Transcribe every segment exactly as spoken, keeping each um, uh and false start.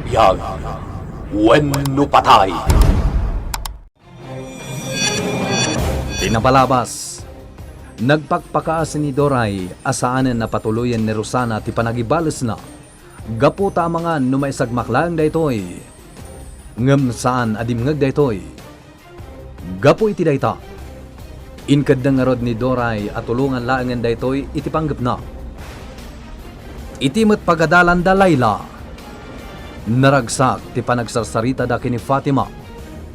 Biag wenno patay. Ti nabalabas, nagpakpakaasi ni Doray a saanen a patuloyen ni Rosana ti panagibalesna gapu ta amangan no maisagmak laeng daytoy. Ngem saan a dimngeg daytoy. Gapu iti dayta, inkeddeng ngarud ni Doray a tulongan laengen daytoy iti panggepna. Iti met pagadalanda Laila, naragsak ti panagsarsaritada ken ni Fatima,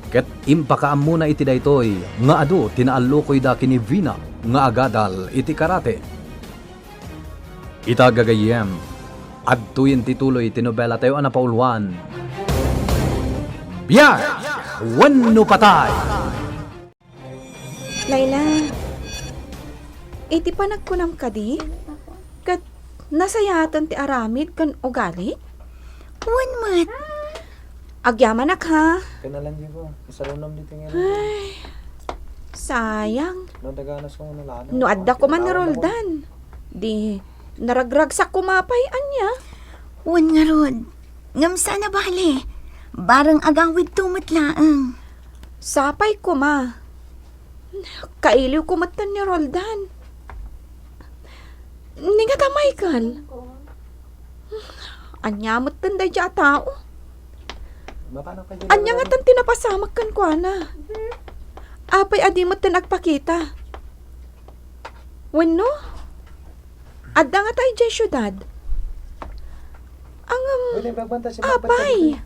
ket impakaammona iti daytoy nga adu ti naallukoyda ken ni Vina nga agadal iti karate. Ita gagayyem, adtoyen ti tuloy ti nobelatayo a napauluan, Biag wenno Patay! Laila, iti panagkunam kadi, ket nasayaten ti aramid ken ugali? Wen met. Agyamanak, ha? Kanalan di ko. Masalunam dito nga. Ay, sayang. No, daganas ko nga nalalo. No, adda ko man ni Roldan. Di, naragragsak koma pay, ania? Wen ngarud, ngem saan a bale. Bareng agawidto met laeng. Sapay koma. Kailiwko metten ni Roldan. Ni ngata, Michael. Ania metten daydiay a tao? Ania ngatan ti napasamak kenkuana? Apay a di metten agpakita? Wenno? Adda ngata idiay siudad? Ngem, apay,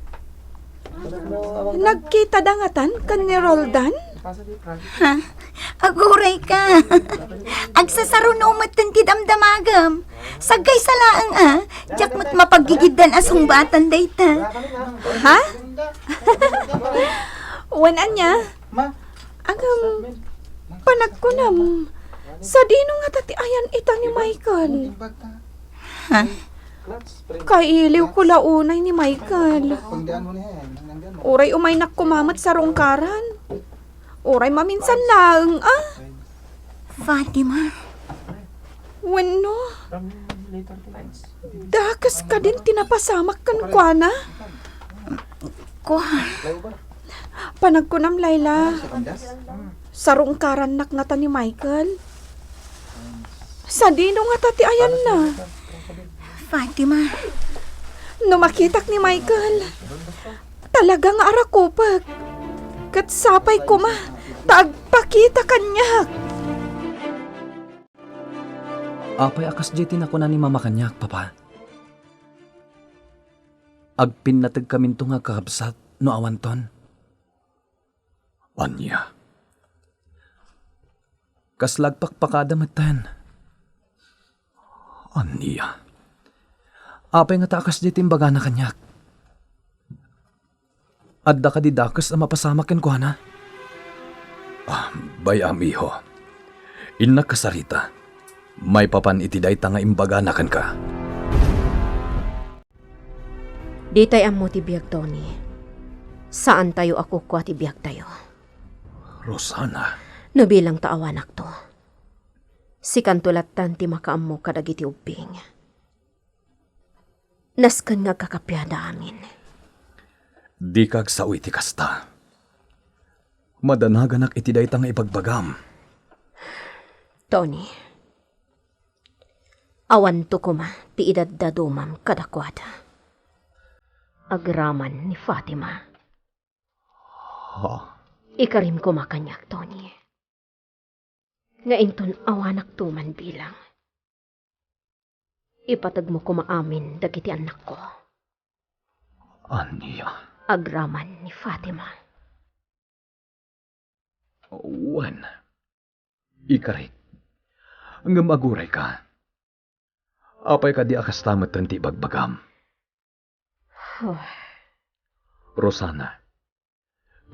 nagkitada ngatan ken ni Roldan? Ha? Agurayka. Agsasaruno metten ti damdamagem. Sagkaysa laeng a, diak met mapaggigiddan a sungbatan dayta. Ha? Wen ania? Ngem, panagkunam, sadino ngata ti ayan ita ni Michael? Ha? Kailiwko la unay ni Michael. Uray umaynak koma met sarungkaran. Uray maminsan laeng a. Fatima. Wenno, dakes kadin ti napasamak kenkuana? Kua. Panagkunam, Laila. Sarungkarannak ngata ni Michael. Sadino ngata ti ayanna? Fatima. No makitak ni Michael, talaga nga arakupek. Ket sapay koma ta agpakita kaniak. Apay a kasdiay ti nakuna ni Mama kaniak, Papa? Agpinnategkaminto nga agkakabsat no awanton. Ania? Kasla agpakpakada metten. Ania? Apay ngata a kasdiay ti imbagana kaniak? Adda kadi dakes a mapasamak kenkuana? Ah, bay-am, iho. Innak kasarita. Maipapan iti dayta nga imbagana kenka. Ditay ammo ti biag, Tony. Saantayo a kukua ti biagtayo. Rosana. No bilang ta awanakto, sikanto lattan ti makaammo kadagiti ubbing. Nasken nga agkakapiada amin. Dika agsao iti kasta. Madanaganak iti dayta nga ibagbagam. Tony, awanto koma ti idaddadumam kadakuada. Agraman ni Fatima. Ha? Ikarim koma kaniak, Tony. Nga inton awanakto man bilang, ipategmo koma amin dagiti annakko. Ania? Agraman ni Fatima. Wen, ikarik. Ngem agurayka. Apay kadi a kasta metten ti ibagbagam? Rosana,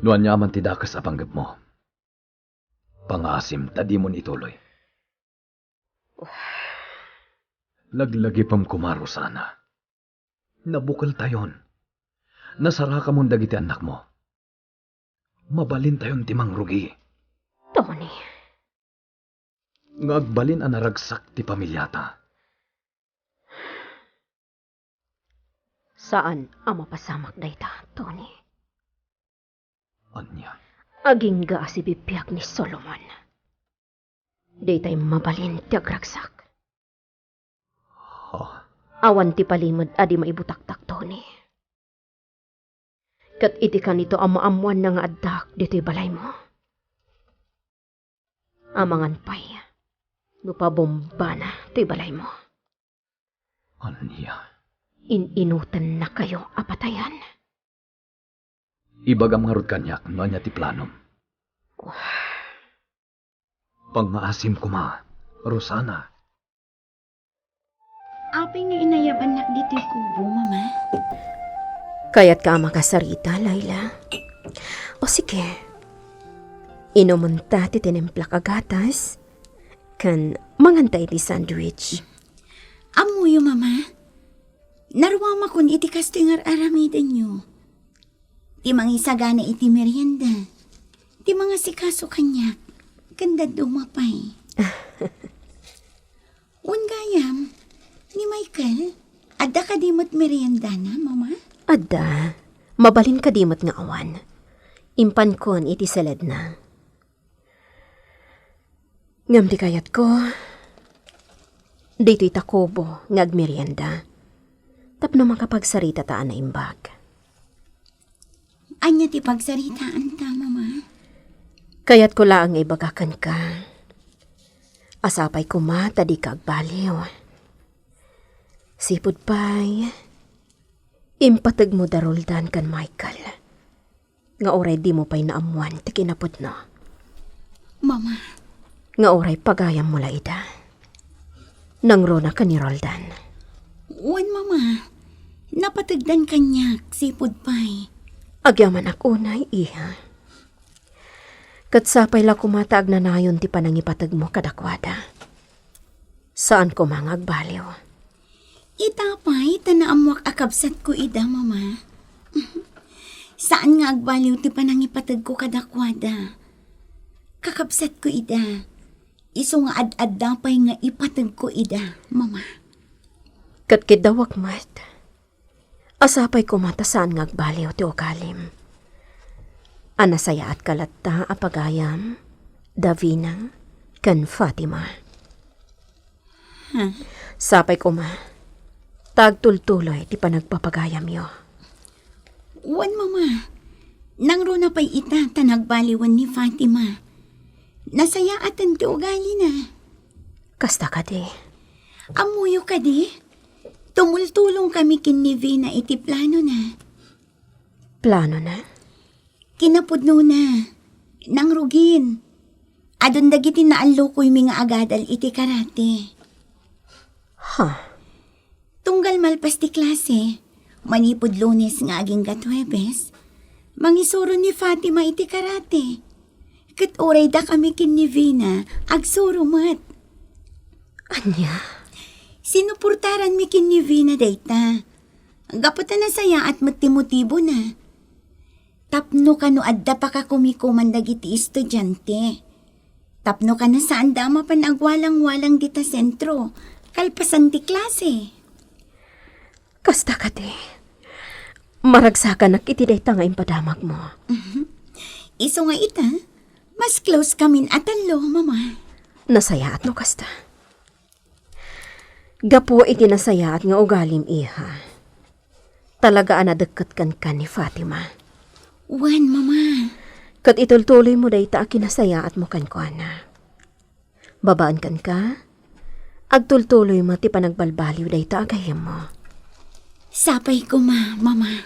no aniaman ti dakes a panggepmo, pangaasim ta dimon ituloy. Laglagipem koma, Rosana. Nabukeltayon. Nasarakamon dagiti annakmo. Mabalintayon ti mangrugi. Tony. Nga agbalin a naragsak ti pamiliata. Saan a mapasamak dayta, Tony. Ania? Agingga a sibibiag ni Solomon. Daytay mabalin ti agragsak. Ha? Awan ti palimed a di maibutaktak, Tony. Ket iti kanito a maammoanna nga addak ditoy balaymo. Amangan pay no pabombana toy balaymo. Ania? In-inutennakayo a patayan. Ibagam ngarud kaniak no ania ti planom. Pangngaasim koma, Rosana. Apay nga inayabannak ditoy kubo, Mama? Kayatka a makasarita, Laila? O sige, inumenta ti tinimplak a gatas, ken manganta iti sandwich. Ammoyo, Mama. Naruamakon iti kastoy nga ar-aramidenyo. Ti mangisagana iti merienda. Ti mangasikaso kaniak. Ken dadduma pay. Wen gayam, ni Michael, adda kadi met meriendana, Mama? Adda. Mabalin kadi met nga awan. Impankon iti seledna. Ngem ti kayatko, ditoy ta kubo nga agmerienda. Tapno makapagsarita ta a naimbag. Ania ti pagsaritaanta, Mama? Kayatko laeng nga ibaga kenka a sapay koma ta dika agbaliw. Sipud pay, impategmo da Roldan ken Michael nga uray dimo pay naammoan ti kinapudno. Mama. Nga uray pagayammo la ida. Nangruna ken ni Roldan. Wen, Mama. Napategdan kaniak, sipud pay. Agyamanak unay, iha. Ket sapay la koma ta agnanayon ti panangipategmo kadakuada. Saan koma nga agbaliw. Ita pay ta naammoak a kabsatko ida, Mama. Saan nga agbaliw ti panangipategko kadakuada. Kakabsatko ida. Isu nga ad-adda pay nga ipategko ida, Mama. Ket kiddawek met a sapay koma ta saan nga agbaliw ti ugalim. A nasayaatka latta a pagayam, Davina, ken Fatima. Hmm. Sapay koma ta agtultuloy ti panagpapagayamyo. Wen, Mama. Nangruna pay ita ta nagbaliwen ni Fatima. Nasayaaten ti ugalina. Kasta kadi. Ammoyo kadi? Tumultulongkami ken ni Vina iti planona. Planona? Kinapudnona, nangrugin. Adun dagiti naallukoymi nga agadal iti karate. Ha? Tunggal malpas ti klase, manipud Lunes nga agingga't Huwebes, mangisuro ni Fatima iti karate. Ket uray dakami ken ni Vina, agsuro met. Ania? Sinuportaranmi ken ni Vina dayta. Gapu ta nasayaat met ti motibona. Tapno kano adda pakakumikuman dagiti estudiante. Tapno kano saanda a mapan agwalang-walang dita sentro, kalpasan ti klase. Kasta kadi. Maragsakanak iti dayta nga impadamagmo. Mhm. Isu nga ita, mas close kamin a tallo, Mama. Nasayaat no kasta. Gapu iti nasayaat nga ugalim, iha, talaga a nadekket kenka ni Fatima. Wen, Mama. Ket itultuloymo dayta a kinasayaatmo kenkuana. Babaen kenka, agtultuloy met ti panagbalbaliw dayta a gayyemmo. Sapay koma, Mama.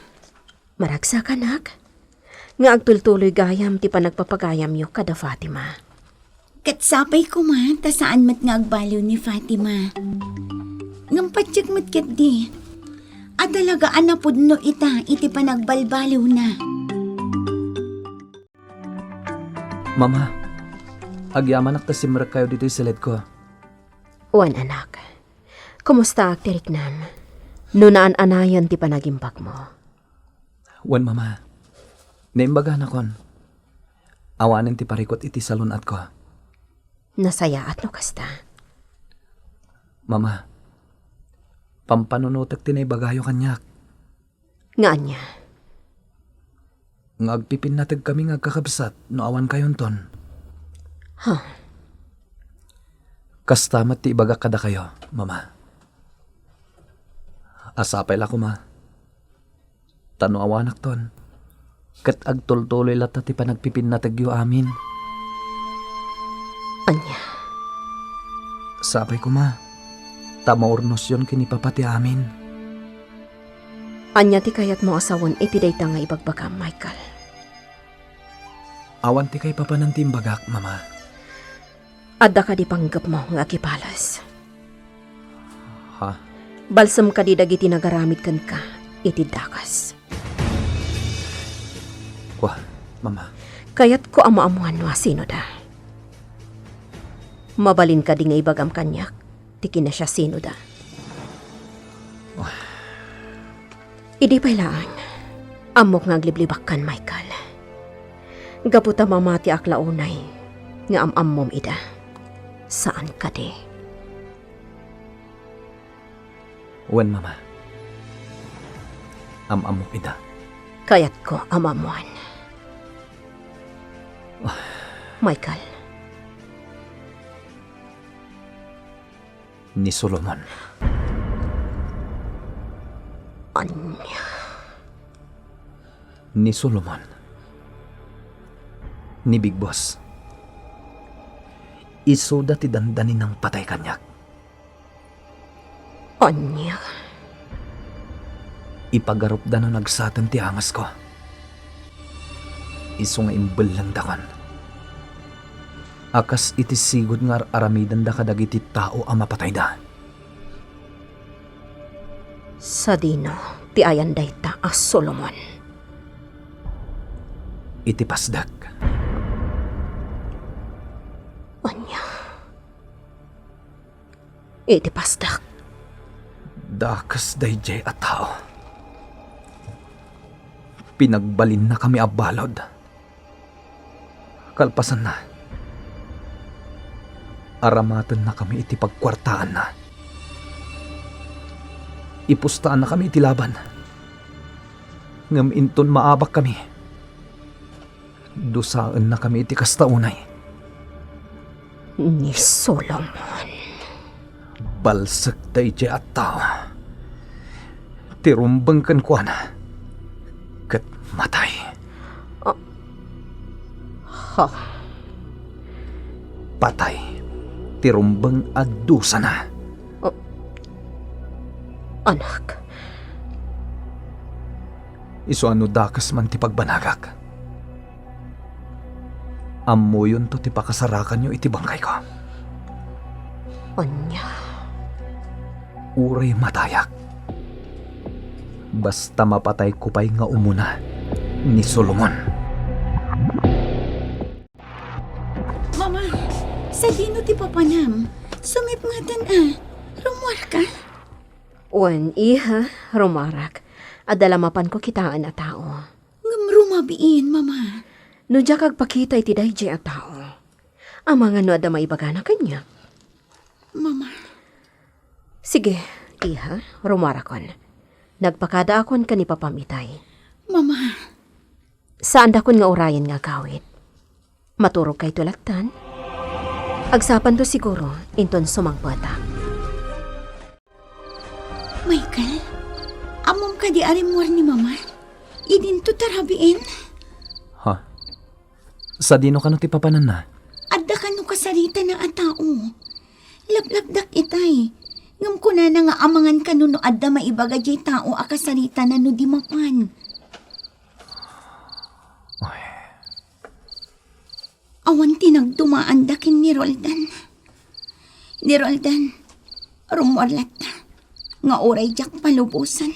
Maragsakanak nga agtultuloy gayam ti panagpapagayamyo kada Fatima. Ket sapay koma ta saan met nga agbaliw ni Fatima. Ngem patiek met ketdi a talaga a napudno ita iti panagbalbaliwna. Mama, agyamanak ta simrekkayo ditoy siledko. Wen, anak. Kumustaak ti riknam? No naan-anayon ti panagimbagmo? Wen, Mama. Naimbaganakon. Awanen ti parikut iti salun-atko. Nasayaat no kasta. Mama, pampanunotek ti naibagayo kaniak. Nga ania? Nga agpipinnategkami nga agkakabsat no awankayonton. Ha? Kasta met ti ibagak kadakayo, Mama. A sapay la koma. Ta no awanakton, ket agtultuloy latta ti panagpipinnategyo amin. Ania? Sapay koma, ta maurnosyon ken ni Papa ti amin. Ania ti kayatmo a sawen iti dayta nga ibagbagam, Michael? Awan ti kaipapanan ti imbagak, Mama. Adda kadi panggepmo nga agipales? Ha? Balsem kadi dagiti nagaramid kenka iti dakes? Kua, Mama. Kayatko a maammoan no asinoda. Mabalin kadi nga ibagam kaniak ti kinasiasinoda? Idi pay laeng, ammok nga agliblibakkan, Michael. Gapu ta mamatiak la unay nga am-ammom ida. Saan kadi? Wen, Mama. Am-ammok ida. Kayatko a maammoan. Michael. Ni Solomon. Ania? Ni Solomon. Ni Big Boss. Isuda ti dandani nangpatay kaniak. Ania? Ipagarupda no nagsaten ti angesko. Isu nga imbellengdakon a kas iti sigud nga ar-aramidenda kadagiti tao a mapatayda. Sadino ti ayan dayta a Solomon? Iti pasdek. Ania? Iti pasdek. Dakes daydiay a tao. Pinagbalinnakami a balud. Kalpasanna, aramatennakami iti pagkuartaanna. Ipustaannakami iti laban. Ngem inton maabakkami, dusaennakami iti kasta unay. Ni Solomon. Balsek daydiay a tao ti rumbeng kenkuana ket matay. Ah. Ha? Patay ti rumbeng a dusana. Ah. Anak. Isu a no dakes man ti pagbanagak, ammoyonto ti pakasarakanyo iti bangkayko. Ania? Uray matayak, basta mapatayko pay nga umuna ni Solomon. Mama, sadino ti papanam? Sumipngetan a. Rummuarka? Wen, iha, rummuarak. Adda la mapanko kitaen a tao. Ngem rumabiin, Mama. No diak agpakita iti daydiay a tao, amangan no adda maibagana kaniak. Mama. Sige, iha, rummuarakon. Nagpakadaakon ken ni Papam itay. Mama. Saandakon nga urayen nga agawid. Maturogkayto lattan. Agsapanto siguro inton sumangpetak. Michael, ammom kadi a rimmuar ni Mama? Idinto ta rabiin? Ha? Sadino kano ti papananna? Adda kano kasaritana a tao. Laplapdak itay. Ngem kunana nga amangan kano no adda maibaga diay tao a kasaritana no di mapan. Ay. Awan ti nagdumaanda ken ni Roldan. Ni Roldan, rummuar latta nga uray diak palubosan.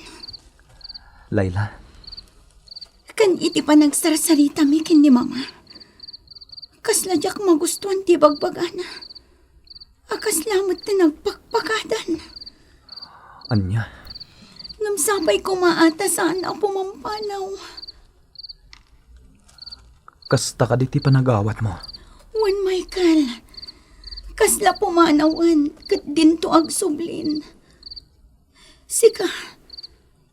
Layla. Ken iti panagsarsarita mi ken ni Mama, kasla diak magustuan ti bagbagana. A kasla met ti nagpakpakadan. Ania? Ngem sapay koma a ta saan a pumampanaw. Kasta kadi ti panagawatmo? Wen, Michael. Kasla pumanawen ket dinto agsublin. Sika,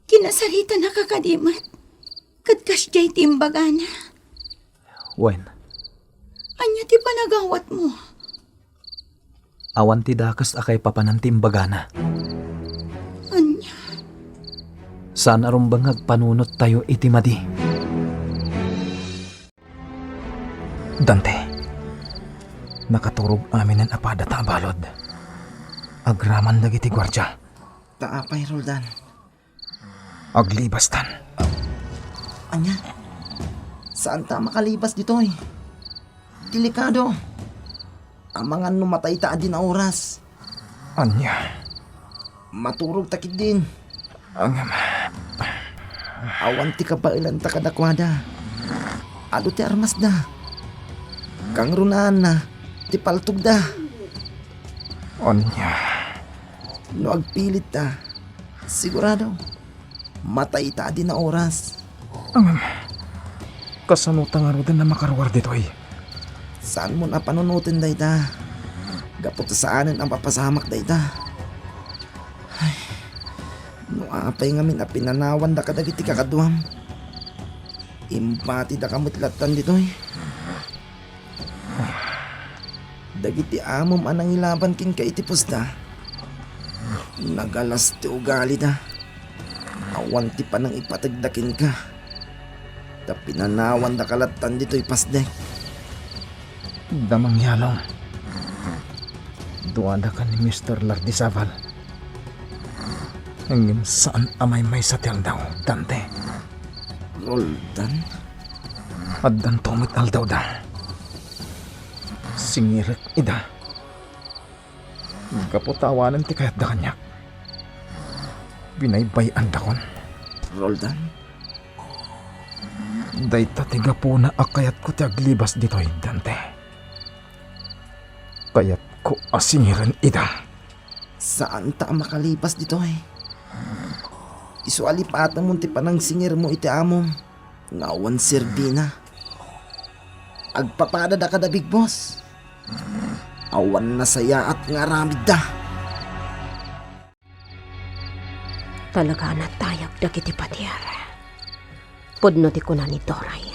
Kinasaritanaka kadi met, ket kasdiay ti imbagana. Wen. Ania ti panagawatmo? Awan ti dakes a kaipapanan ti imbagana. Ania? Saan a rumbeng nga agpanunottayo iti madi. Dante, nakaturog aminen a padata a balud. Agraman dagiti guardia. Ta apay, Roldan? Aglibastan. Ania? Saanta a makalibas ditoy. Delikado. Amangan no matayta a dinaoras. Ania? Maturogta ketdin. Ngem, awan ti kabaelanta kadakuada. Adu ti armasda. Kangrunaanna ti paltogda. Ania? No agpilitta, sigurado, matayta a dinaoras. Ngem, kasano ta ngaruden a makaruar ditoy? Saanmon a panunoten dayta. Gapu ta saanen a mapasamak dayta. Ay, no apay ngamin a pinanawanda kadagiti kakaduam, imbatidaka met lattan ditoy. Dagiti amom a nangilaban kenka iti pusta, nagalas ti ugalida. Awan ti panangipategda kenka. Ta pinanawandaka lattan ditoy pasdek. Damang Yalong. Duadaka ni Mister Lardizaval. Ngem saan a maymaysa ti aldaw, Dante. Roldan? Addanto met aldawda. Singirek ida. Gapu ta awanen ti kayatda kaniak. Binaybay-andakon. Roldan? Dayta ti gapuna a kayatko ti aglibas ditoy, Dante. Kayatko a singiren ida. Saanta a makalibas ditoy. Isu a lipatemon ti panangsingirmo iti amom nga awan serbina. Agpapadada kada Big Boss. Awan nasayaat nga aramidda. Talaga a natayag dagiti pader. Pudno ti kuna ni Doray.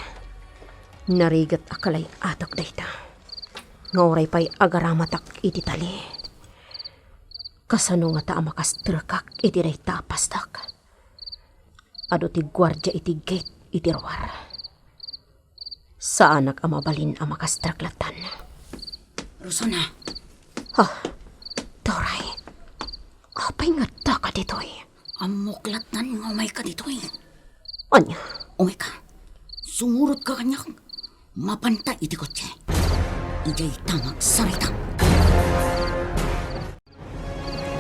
Narigat a kalay-atak dayta. Nga uray pay agaramatak iti tali. Kasano ngata a makastrekak iti dayta a pastak? Adu ti guardia iti gate iti ruar. Saanak a mabalin a makastrek lattan. Rosana! Ah, Doray. Apay nga addaka ditoy? Ammok lattan nga umayka ditoy. Ania? Umayka. Sumurotka kaniak. Mapanta iti kotse. Idiay ta nga agsarita.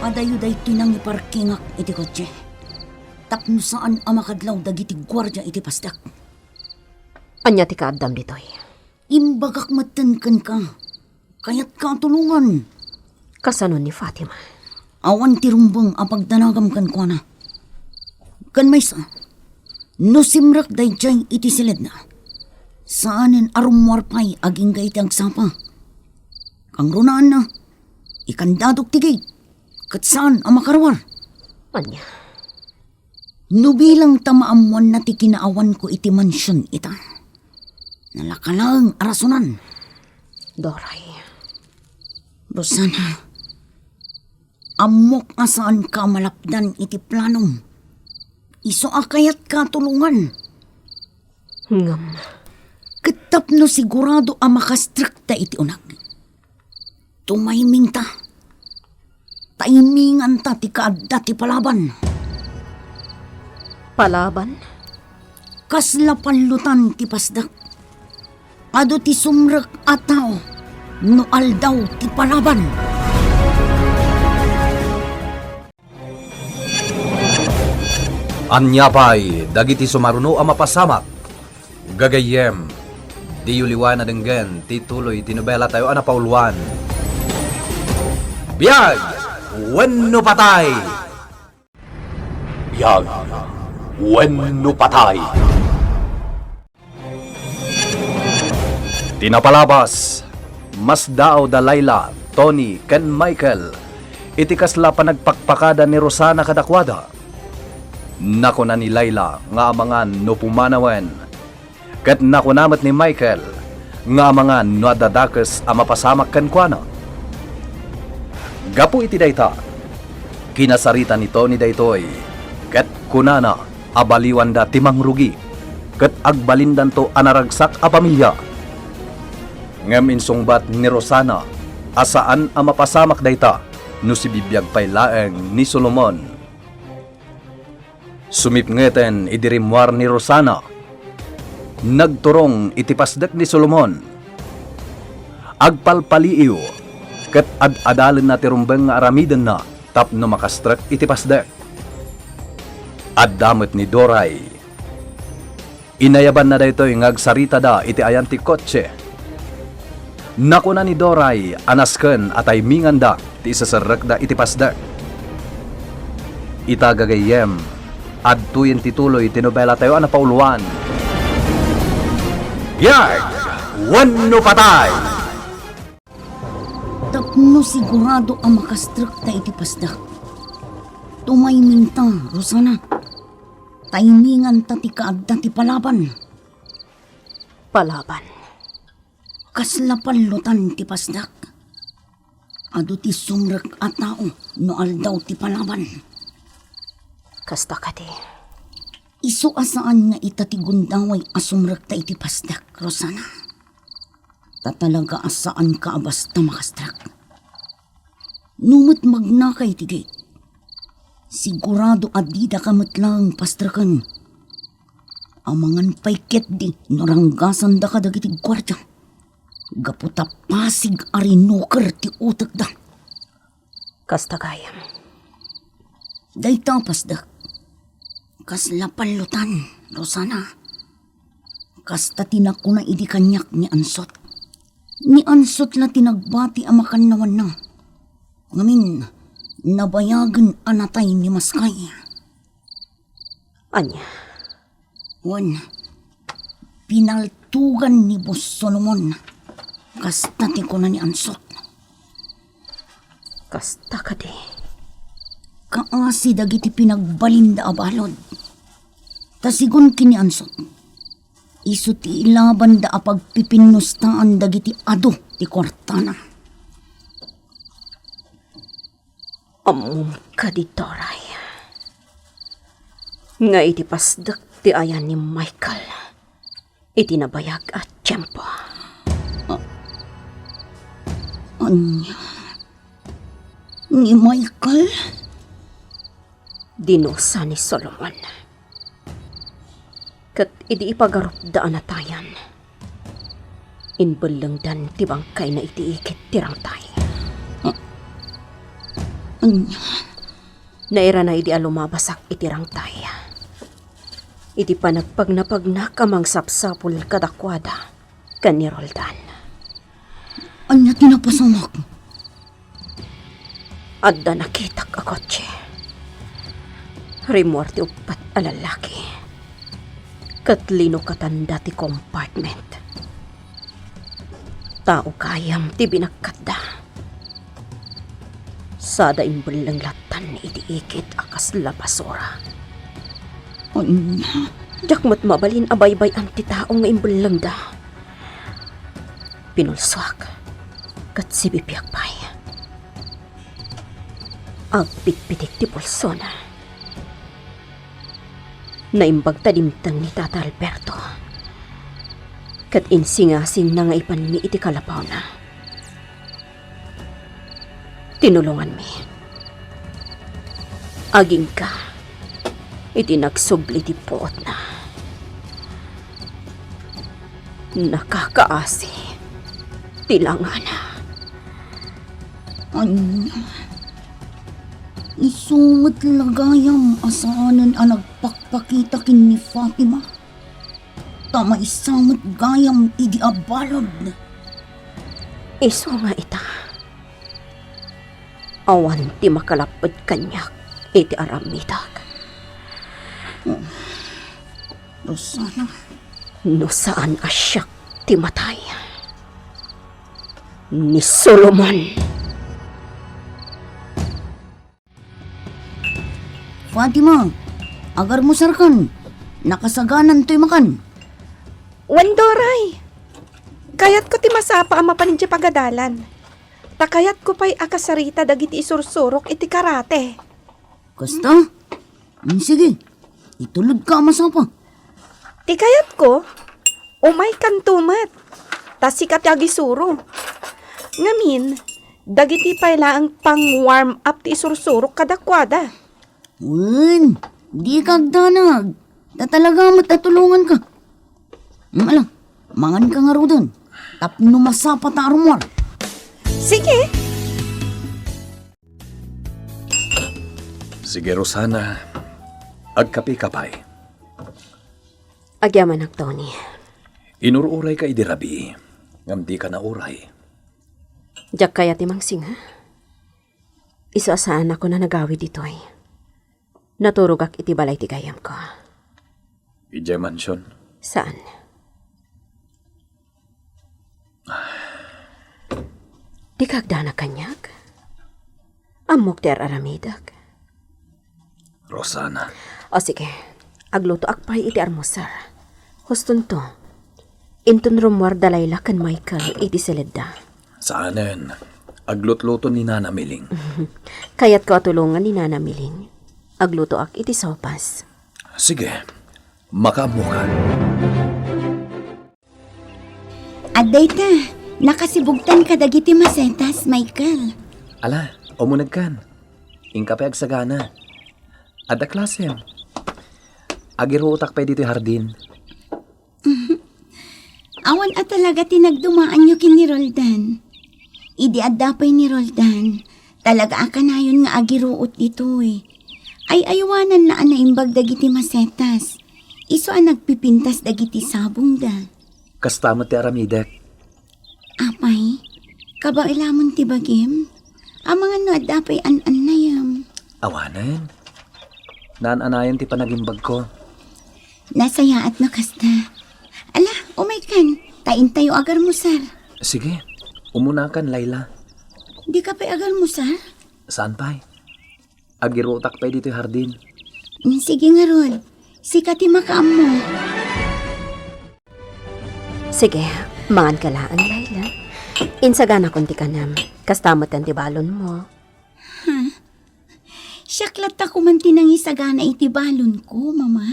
Adayo daytoy nangiparkingak iti kotse. Tapno saan a makadlaw dagiti guardia iti pastak. Ania ti kaaddam ditoy? Imbagak metten kenka. Kayatka a tulongan. Kasano ni Fatima? Awan ti rumbeng a pagdanagam kenkuana. Ken maysa, no simrek daydiay iti siledna, saanen a rummuar pay agingga iti agsapa. Kangrunaanna, ikandadok ti gate, ket saan a makaruar. Ania? No bilang ta maammoanna ti kinaawanko iti mansion ita, nalaka laeng a rasonan. Doray. Rosana, ammok a saanka a malapdan iti planom. Isu a kayatka a tulongan. Ngem. Ket tapno sigurado a makastrekta iti uneg. Tumaymingta. Tayminganta ti kaadda ti palaban. Palaban? Kasla pallotan ti pasdak. Adu ti sumrek a tao no aldaw ti palaban. Ania pay dagiti sumaruno a mapasamak? Gagayyem, diyo liwan a denggen ti tuloy ti nobelatayo a napauluan, Biag wenno Patay! Biag wenno Patay! Ti napalabas, masdaaw da Laila, Tony, ken Michael iti kasla panagpakpakada ni Rosana kadakuada. Nakuna ni Laila nga amangan no pumanawen, ket nakuna met ni Michael nga amangan no adda dakes a mapasamak kenkuana. Gapu iti dayta, kinasarita ni Tony daytoy, ket kunana a baliwanda ti mangrugi, ket agbalindanto a naragsak a pamilia. Ngem insungbat ni Rosana a saan a mapasamak dayta no sibibiag pay laeng ni Solomon. Sumipngeten idi rimmuar ni Rosana. Nagturong iti pasdek ni Solomon. Agpalpaliiw, ket ad-adalenna ti rumbeng nga aramidenna tapno makastrek iti pasdek. Adda met ni Doray. Inayabanna daytoy nga agsaritada iti ayan ti kotse. Nakuna ni Doray a nasken a tayminganda ti iseserrekda iti pasdek. Ita gagayyem, adtoyen ti tuloy ti nobelatayo a napauloan. Biag wenno patay! Tapno sigurado a makastrekta iti pasdek, tumaymingta, Rosana. Tayminganta ti kaadda ti palaban. Palaban? Kasla pallotan ti pasdek. Adu ti sumrek a tao no aldaw ti palaban. Kasta kadi? Isu a saan nga ita ti gundaway a sumrekta iti pasdek, Rosana. Ta talaga a saanka a basta makastrek. No met magnaka iti gate, sigurado a didaka met laeng pastreken. Amangan pay ketdi no ranggasandaka dagiti guardia, gapu ta pasig a rinuker ti utekda. Kasta gayam. Dayta a pasdek, kasla pallotan, Rosana. Kasta ti nakuna idi kaniak ni Ansot. Ni Ansot la ti nagbati a makannawanna. Ngamin, nabayagen a natay ni Maskay. Ania? Wen, pinaltugan ni Boss Solomon. Kasta ti kuna ni Ansot. Kasta kadi? Kaasi dagiti pinagbalinda a balud. Ta sigun ken ni Ansot, isu ti ilabanda a pagpipinnustaan dagiti adu ti kuartana. Ammom kadi, Doray, nga iti pasdek ti ayan ni Michael iti nabayag a tiempo? A-, ania? Ni Michael? Dinusa ni Solomon. Ket idi ipagarupda a natayan, imbellengdan ti bangkayna iti igid ti rangtay. A-, ania? Nairana idi a lumabasak iti rangtay. Iti panagpagnapagnak a mangsapsapul kadakuada ken ni Roldan. Ania ti napasamak? Adda nakitak a kotse. Rimmuar ti uppat a lallaki. Ket linukatanda ti compartment. Tao gayam ti binakkatda. Sada imbelleng lattan iti igid a kasla basura. Ania? Diak met mabalin a baybay-an ti tao nga imbellengda. Pinulsoak, ket sibibiag pay. Agpitpitik ti pulsona. Naimbag ta dimteng ni Tata Alberto, ket insingasingna nga ipanmi iti kalapawna. Tinulonganmi. Agingga iti nagsubli ti puotna. Nakakaasi ti langana. Ania? Isu met la gayam a saanen a nagpakpakita ken ni Fatima. Ta maysa met gayam idi a balud. Isu nga ita, awan ti makalapped kaniak iti aramidek. Rosana. No saan a siak ti matay, ni Solomon. Fatima, Agarmusarkan. Nakasaganan toy makan. Wen, Doray. Kayatko ti masapa a mapan idiay pagadalan. Ta kayatko pay a kasarita dagiti isursurok iti karate. Kasta? Mm, sige. Itulodka a masapa. Ti kayatko, umaykanto met. Ta sika ti agisuro. Ngamin, dagiti pay laeng pang-warm up ti isursurok kadakuada. Wen, dika agdanag. Ta talaga met a tulonganka. Mm, ala, manganka ngaruden. Tapno masapa ta arummuar. Sige. Sige, Rosana. Agkapeka pay. Agyamanak, Tony. Inur-urayka idi rabii, ngem dika nauray. Diak kayat ti mangsinga. Isu a saanakon a nagawid ditoy. Naturogak iti balay ti gayyemko. Idiay mansion? Saan? Dika agdanag kaniak? Ammok ti ar-aramidek. Rosana. O sige, aglutoak pay iti armusar. Hustonto, inton rummuar da Laila ken Michael iti siledda. Saanen, aglutluto ni Nana Miling. Kayatko a tulongan ni Nana Miling. Aglutoak iti sopas. Sige, makaammokan. Adda ita, nakasibugtan kadagiti masetas, Michael. Ala, umunegkan. Inka pay agsagana. Adda klasem. Agiruotak pay ditoy hardin. Awan a talaga ti nagdumaanyo ken ni Roldan. Idi adda pay ni Roldan, talaga a kanayon nga agiruot ditoy. Ay-aywananna a naimbag dagiti masetas. Isu a nagpipintas dagiti sabongda. Kasta met ti aramidek. Apay, kabaelamon ti bagim? Amangan no adda pay an-annayem. Awanen. Naan-anayan ti panagimbagko. Nasayaat no kasta. Ala, umaykan, ta intayo agarmusar. Sige, umunakan, Laila. Dika pay agarmusar? Saan pay? Agiruotak pay ditoy hardin. Mm, sige ngarud. Sika ti makaammo. Sige, manganka laeng, Laila. Insaganakon ti kanem. Kasta met ti balonmo. Ha? Siak latta koma ti nangisagana iti balonko, Mama.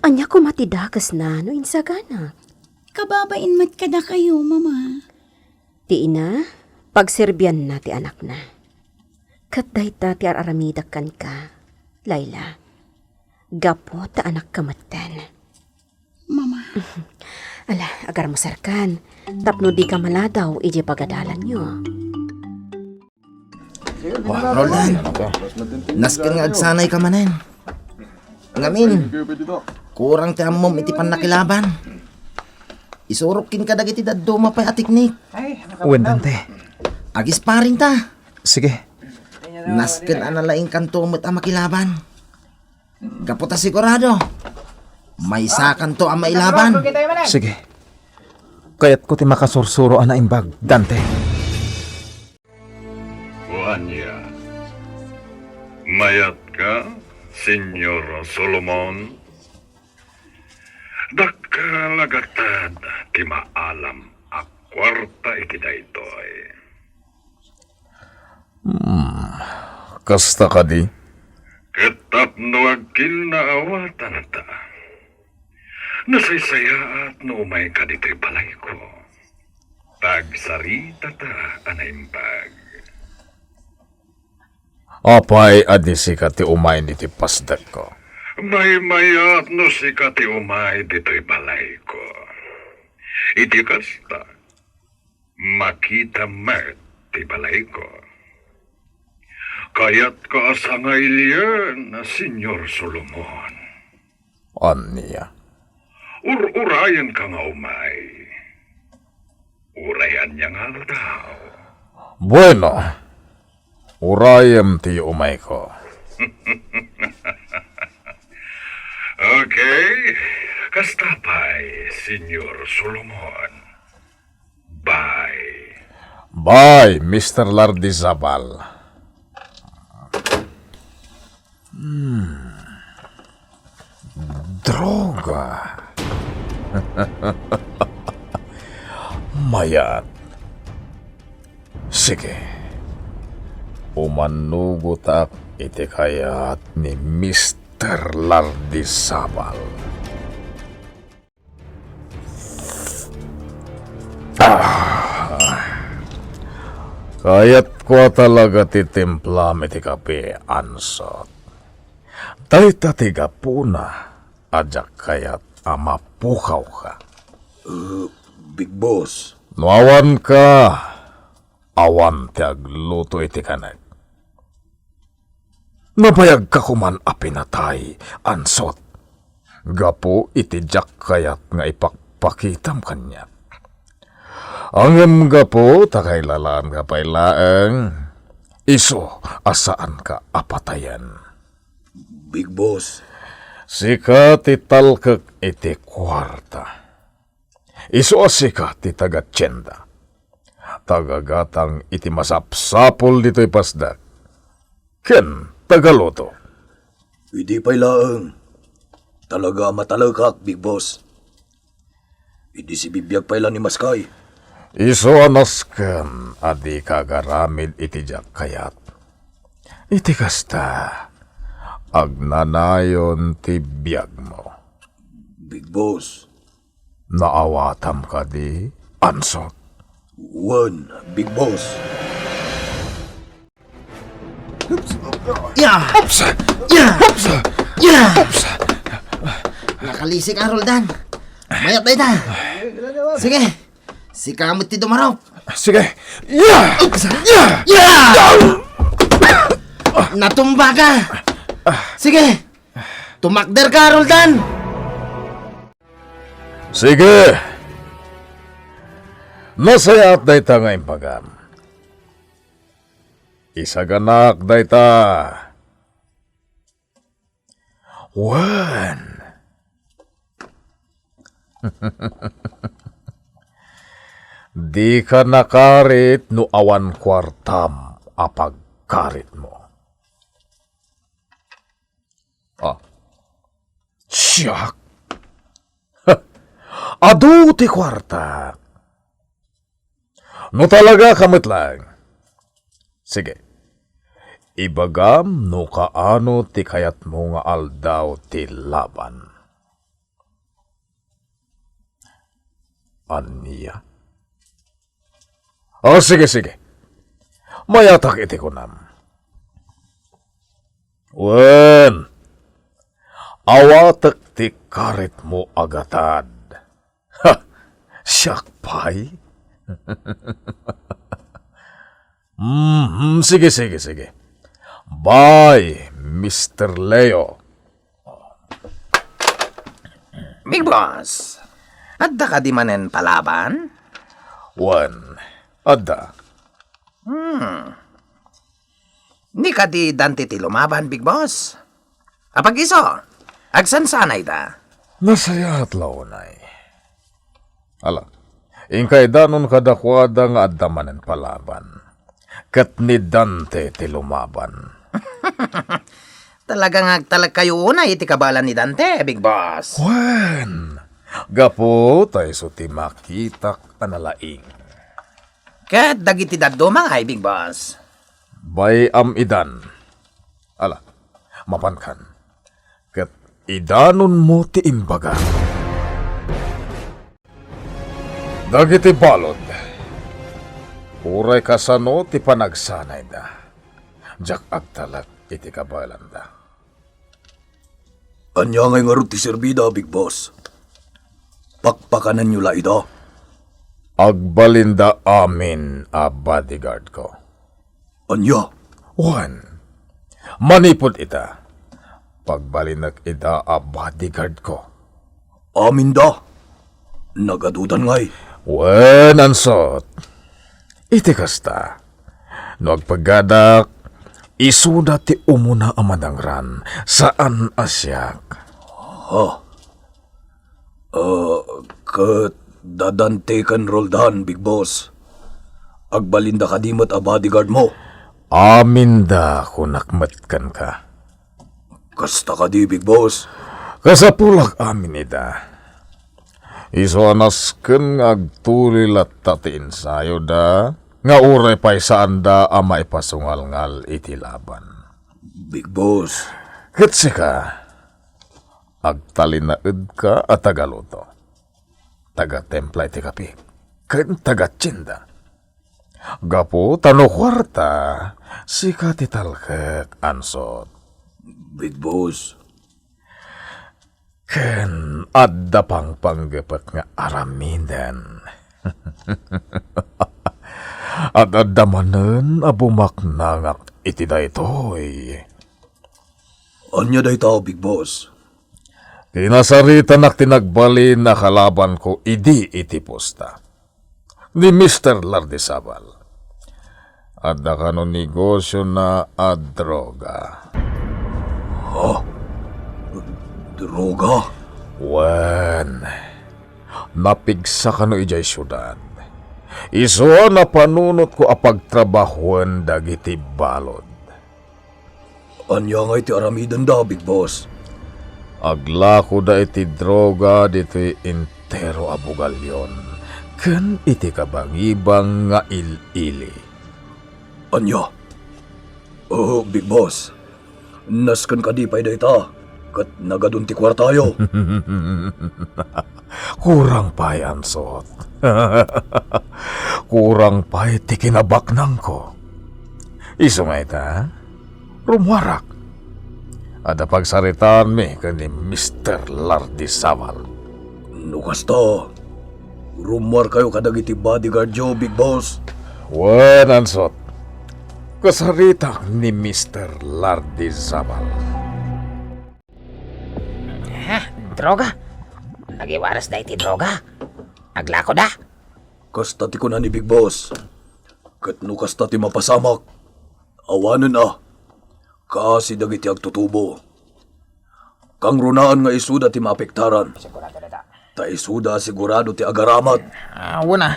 Ania koma ti dakesna no insagana? Kababain met kadakayo, Mama. Ti ina, pagserbianna ti anakna. Ket dayta ti ar-aramidek kenka, Laila. Gapu ta anakka metten. Mama. Ala, agarmusarkan, tapno dika maladaw idiay pagadalanyo. Wah, Roldan, nasken nga agsanayka manen. Ngamin, kurang ti ammom iti pannakilaban. Isurok kenka dagiti dadduma pay a teknik. Wen, Dante. Agisparingta. Sige. Nasken a nalaingkanto met a makilaban. Gapu ta sigurado, maysakanto a mailaban. Sige. Kayatko ti makasursuro a naimbag, Dante. Ania, mayatka, Señor Solomon? Dakkel a gatad ti maalam a kuarta iti daytoy. Hmm, kasta kadi? Ket tapno agkinnaawatanta, nasaysayaat no umayka ditoy balayko. Ta agsaritata a naimbag. Apay a di sika ti umay iti pasdekko? Maymayat no sika ti umay ditoy balayko. Iti kasta, makita met ti balayko. Kayatka a sangailien, Señor Solomon. Ania? Ur-urayenka nga umay. Uray ania nga aldaw? Bueno, urayem ti umayko. Okay, kasta pay, Señor Solomon. Bye. Bye, Mister Lardizabal. Hmm. Droga. Mayat. Sige. Umanugotak iti kayat ni Mister Lardi Sabal. Ah. Kayatko a talaga ti timplam iti kape, Ansot. Dayta ti gapuna a diak kayat a mapukawka. Uh, Big Boss. No awanka, awan ti agluto iti kanek. Nabayagka koman a pinatay, Ansot, gapu iti diak kayat nga ipakpakitam kaniak. Ngem gapu ta kailalaanka pay laeng, isu a saanka a patayen. Big Boss. Sika ti talkek iti kuarta. Isu a sika ti taga-tienda. Tagagatang iti masapsapul ditoy pasdak. Ken tagaluto. Idi pay laeng. Talaga a matalekak, Big Boss. Idi sibibiag pay la ni Maskay. Isu a nasken a dika agaramid iti diak kayat. Iti kasta, agnanayon ti biagmo. Big Boss. Naawatam kadi, Ansot? Wen, Big Boss. Ya! Ups! Ya! Ups! Ya! Ups! Nakalisik a, Roldan. Mayat dayta. Sige. Sika met ti dumarop. Sige. Ya! Ups! Ya! Ya! Natumba ka. Sige. Tumakder ka, Roldan. Sige. Nasayaat dayta nga imbagam. Isaganak dayta. Wen. Dika nakarit no awan kuartam a pagkaritmo. Ah. Siak? Adu ti kuarta. No talaga ka met laeng. Sige. Ibagam no kaano ti kayatmo nga aldaw ti laban. Ania? O, sige, sige. Mayatak iti kunam. Wen, awatek ti karitmo a gatad. Ha! Siak pay? Mhm, sige, sige, sige. Bye, Mister Leo. Big Boss, adda kadi manen palaban? Wen, adda. Hmm. Ni kadi Dante ti lumaban, Big Boss? Apag-isu, agsansanayda. Nasayaat la unay. Ala, inka idanon kadakuada nga adda manen palaban. Ket ni Dante ti lumaban. Talaga nga agtalekkayo unay iti kabaelan ni Dante, Big Boss. Wen, gapu ta isu ti makitak a nalaing. Ket dagiti dadduma ngay, Big Boss? Bay-am idan. Ala, mapankan. Ket idanonmo ti imbaga. Dagiti balud, uray kasano ti panagsanayda, diak agtalek iti kabaelanda. Ania ngay ngarud ti serbida, Big Boss? Pakpakananyo la ida? Agbalinda amin a bodyguard ko. Ania? Wen, manipud ita, pagbalinek ida a bodyguard ko. Aminda? Nagadudan ngay? Wen, ansot. Iti kasta, no agpagadak, isuda ti umuna a madangran, saan a siak. Ha? Ah, ket da Dante ken Roldan, Big Boss. Agbalinda kadi met a bodyguard mo? Aminda, kunak met kenka. Kasta kadi, Big Boss? Kasapulak amin ida. Isu a nasken nga agtuloy latta ti ensayoda, nga uray pay saanda a maipasungalngal iti laban. Big Boss. Ket sika, agtalinaedka a tagaluto, tagatempla iti kape, ken tagatienda. Gapu ta no kuarta, sika ti talkek, ansot. Big Boss. Ken adda pangpanggepek nga aramiden. Ad-adda manen a bumaknangak iti daytoy. Ania dayta, Big Boss? Kinasaritanak ti nagbalin a kalabanko idi iti pusta. Ni Mister Lardizabal. Adda kano negosiona a droga. Ha? Droga? Wen, napigsa kano idiay siudad. Isu a napanunotko a pagtrabahoen dagiti balud. Ania ngay ti aramidenda, Big Boss? Aglakoda iti droga ditoy entero a bugalyon ken iti kabangibang nga il-ili. Ania? Oh, Big Boss. Nasken kadi pay dayta, ket nagadun ti kuartayo. Kurang pay, ansot. Kurang pay ti kinabaknangko. Isu nga ita, rummuarak. Adda pagsaritaanmi ken ni Mister Lardizabal. No kasta, rummuarkayo kadagiti bodyguardyo, Big Boss. Wen, ansot. Kasaritak ni Mister Lardizabal. Ha? Droga? Nagiwaras da iti droga? Aglakoda? Kasta ti kuna ni Big Boss. Ket no kasta ti mapasamak, awanen a. Kaasi dagiti agtutubo. Kangrunaan nga isuda ti maapektaran. Sigurado dayta. Ta isuda a sigurado ti agaramat. Ah, wen a.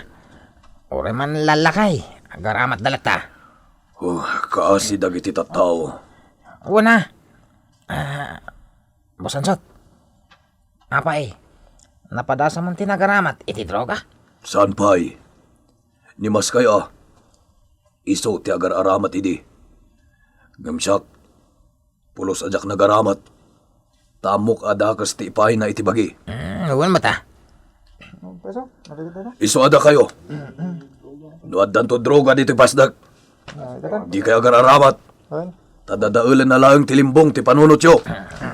Uray man lallakay, agaramat da latta. Oh, kaasi dagiti tattao. Wen a. Ah, Boss Ansot. Apay, napadasamon ti nagaramat iti droga? Saan pay? Ni maskay a. Isu ti agar-aramat idi. Ngem siak, pulos a diak nagaramat. Ta ammok a dakes ti ipayna iti bagi. Mm, wen met a. Isu a dakayo. No addanto droga ditoy pasdek, dikay agar-aramat. Ta dadaelenna laeng ti limbong ti panunotyo.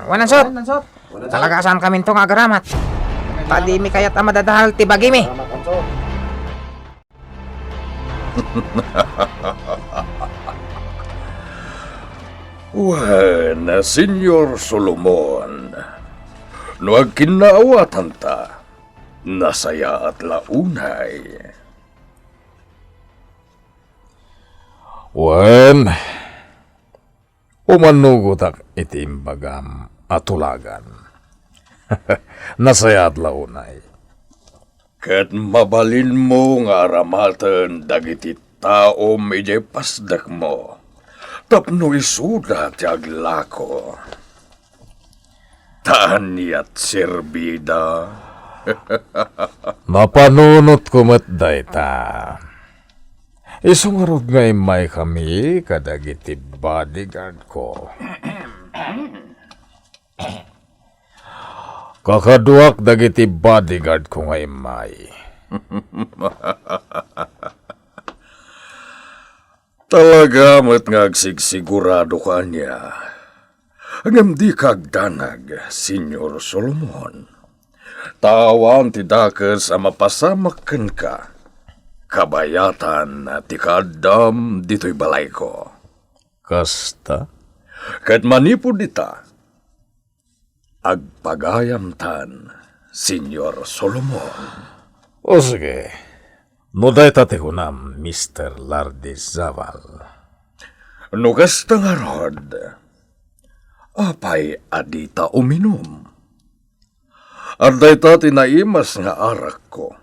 Wen, ansot. Talaga a saankaminto nga agaramat. Ta dimi kayat a madadael ti bagimi. Wen, Señor Solomon, no agkinnaawatanta, nasayaat la unay. Wen, umanugotak iti imbagam a tulagan. Nasayaat la unay. Ket mabalinmo nga aramaten dagiti taom idiay pasdekmo tapno isuda ti aglako. Ta aniat serbida? Napanunotko met dayta. Isu ngarud nga immaykami kadagiti bodyguardko. Kakaduak dagiti bodyguardko nga immay. Talaga met nga agsigsigurado ka ania. Ngem dika agdanag, Señor Solomon. Ta awan ti dakes a mapasamak kenka, kabayatan ti kaaddam ditoy balayko. Kasta? Ket manipud ita, agpagayamtan, Señor Solomon. O sige, no dayta ti kunam, Mister Lardizabal. No kasta ngarud, apay a dita uminum? Adda ita ti naimas nga arakko.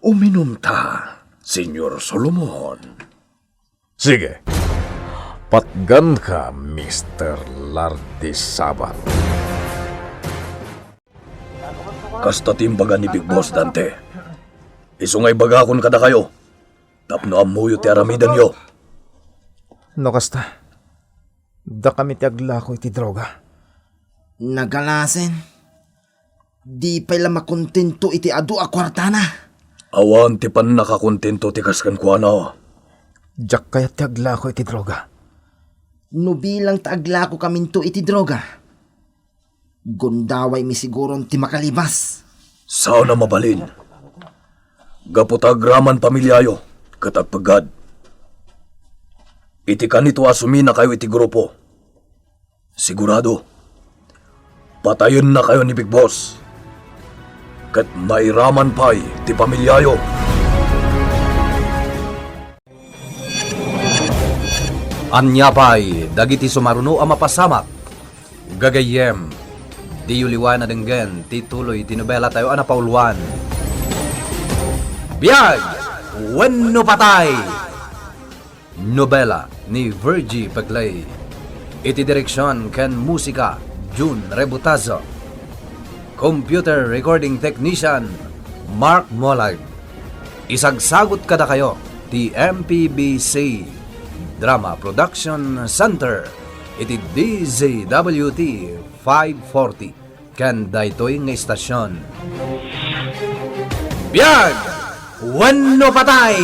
Uminumta, Señor Solomon. Sige. Patganka, Mister Lardizabal. Kasta ti imbaga ni Big Boss, Dante. Isu nga ibagakon kadakayo, tapno ammoyo ti aramidenyo. No kasta, dakami ti aglako iti droga. Nagalasen, di pay la makontento iti adu a kuartana. Awan ti pannakakontento ti kas kenkuana. Diak kayat ti aglako iti droga. No bilang ta aglakokaminto iti droga, gundawaymi siguron ti makalibas. Saan a mabalin. Gapu ta agraman pamiliayo, ket agpeggad. Iti kanito a suminakayo iti grupo, sigurado, patayennakayo ni Big Boss. Ket mairaman pay ti pamiliayo. Ania pay dagiti sumaruno a mapasamak? Gagayyem, diyo liwan a denggen ti tuloy ti nobelatayo a napauluan, Biag wenno Patay! Nobela ni Virgie Peclay. Iti direksion ken musika, Jun Rebutazo. Computer recording technician, Mark Molag. Isagsagut kadakayo ti M P B C Drama Production Center iti D Z W T five forty ken daytoy nga istasion. Biag wenno patay!